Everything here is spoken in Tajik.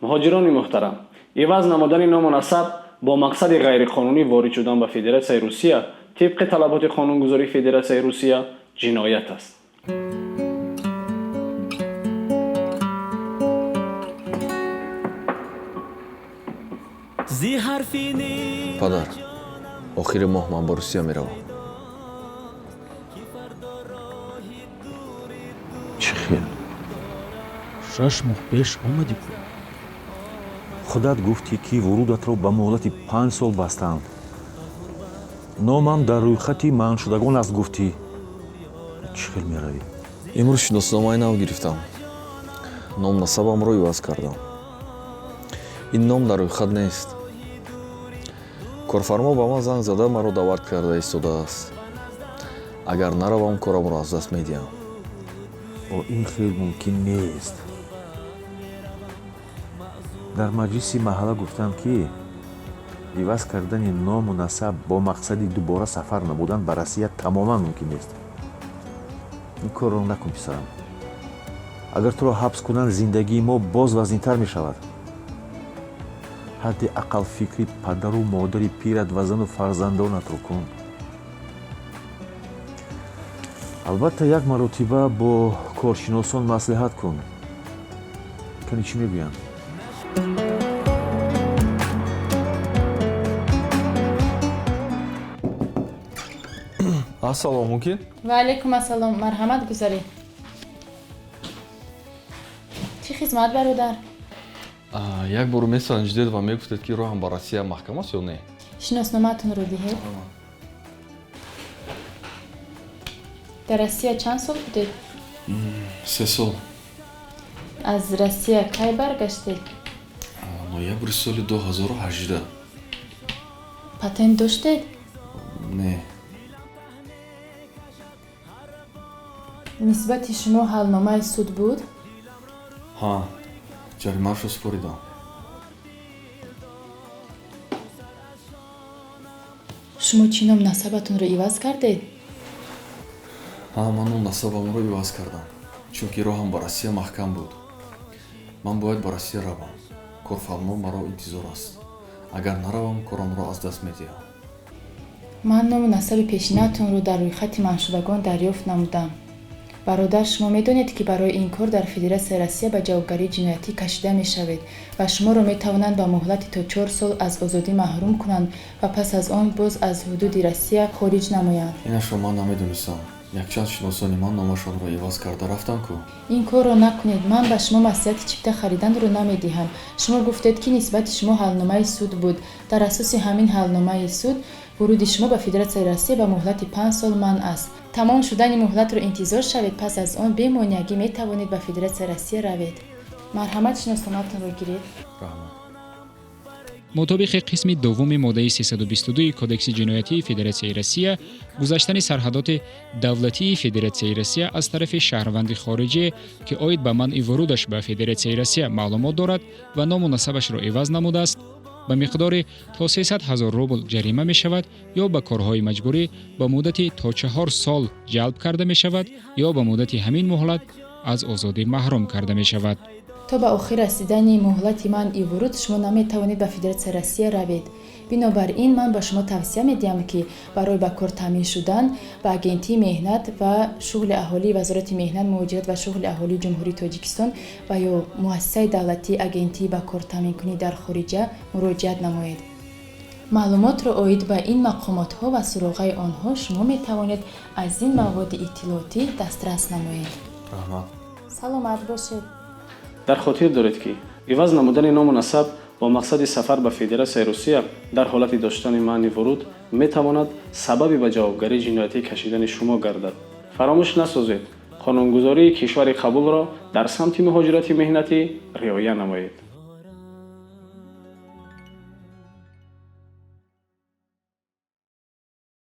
Муҳоҷирони муҳтарам, иваз намудани ному насаб бо мақсади ғайриқонунӣ ворид шудан ба Федератсияи Русия тибқи талаботи қонунгузории Федератсияи Русия ҷиноят аст. Падар, охири моҳ ман ба Русия меравам. Чӣ хел? 6 моҳ пеш омадӣ ку. Худат гуфтӣ, ки вурудатро ба муҳлати 5 сол бастаанд. Номам дар рӯйхати манъшудагон аст, гуфтӣ. Чӣ хел меравӣ? Имрӯз шиносномаи нав гирифтам, ном насабамро иваз кардам. Ин ном дар рӯйхат нест. Корфармо ба ман занг зада, маро даъват карда истодааст. Агар наравам, корамро аз даст медиҳам. О, ин хел мумкин нест. Дар маҷлиси маҳалла гуфтанд, ки иваз кардани ному насаб бо мақсади дубора сафар намудан ба Россия тамоман мумкин нест. Ин корро накун, писарам. Агар туро ҳабс кунанд, зиндагии мо боз вазнинтар мешавад. Ҳадди ақал фикри падару модари пират ва зану фарзандонатро кун. Албатта, як маротиба бо коршиносон маслиҳат кун, кани чӣ мегӯянд. Ассалом, мумкин? Ва алайкум ассалом, марҳамат, гузаред. Чӣ хизмат, бародар? Як бор месанҷидед ва мегуфтед, ки роҳам ба Россия маҳкам аст ё не. Шиносномаатонро диҳед. Дар Россия чанд сол будед? 3 сол. Аз Россия кай баргаштед? Ноябри соли 2018. Патент доштед? Не. Нисбати шумо ҳалномаи суд буд? Ҳа, ҷаримаашро супоридам. Шумо чӣ ном насабатонро иваз кардед? Ҳа, ман ном насабамро иваз кардам, чунки роҳам ба Россия маҳкам буд. Ман бояд ба Россия равам, корфармо маро интизор аст. Агар наравам, корамро аз даст медиҳам. Ман ному насаби пешинаатонро дар рӯйхати манъшудагон дарёфт намудам. Бародар, шумо медонед, ки барои ин кор дар Федератсияи Россия ба ҷавобгарии ҷиноятӣ кашида мешавед ва шуморо метавонанд ба муҳлати то 4 сол аз озодӣ маҳрум кунанд ва пас аз он боз аз ҳудуди Россия хориҷ намоянд. Инашро ман намедонистам. Якчанд шиносони ман номашонро иваз карда рафтанд ку. Ин корро накунед. Ман ба шумо маслиҳати чипта хариданро намедиҳам. Шумо гуфтед, ки нисбати шумо ҳалномаи суд буд. Дар асоси ҳамин ҳалномаи суд вуруди шумо ба Федератсияи Россия ба муҳлати 5 сол манъ аст. Тамом шудани муҳлатро интизор шавед, пас аз он бемонеагӣ метавонед ба Федератсияи Россия равед. Марҳамат, шиносномаатонро гиред. Раҳмат. Мутобиқи қисми дуввуми моддаи 322 Кодекси ҷиноятии Федератсияи Россия, гузаштани сарҳадоти давлатии Федератсияи Россия аз тарафи шаҳрванди хориҷие, ки оид ба манъи вурудаш ба Федератсияи Россия маълумот дорад ва ному насабашро иваз намудааст, ба миқдори то 300 ҳазор рубл ҷарима мешавад ё ба корҳои маҷбурӣ ба муддати то 4 сол ҷалб карда мешавад ё ба муддати ҳамин муҳлат аз озодӣ маҳрум карда мешавад. То ба охир расидани муҳлати манъи вуруд шумо наметавонед ба Федератсияи Россия равед. Бинобар ин ман ба шумо тавсия медиҳам, ки барои ба кор таъмин шудан ба Агентии меҳнат ва шуғли аҳолии Вазорати меҳнат, муҳоҷират ва шуғли аҳолии Ҷумҳурии Тоҷикистон ва ё Муассисаи давлатии Агентии ба кор таъминкунӣ дар хориҷа муроҷиат намоед. Маълумотро оид ба ин мақомотҳо ва суроғаи онҳо шумо метавонед аз ин маводи иттилоотӣ дастрас намоед. Раҳмат. Саломат бошед. Дар хотир доред, ки иваз намудани ному насаб бо мақсади сафар ба Федератсияи Русия дар ҳолати доштани манъи вуруд метавонад сабаби ба ҷавобгарии ҷиноятӣ кашидани шумо гардад. Фаромӯш насозед, қонунгузории кишвари қабулро дар самти муҳоҷирати меҳнатӣ риоя намоед.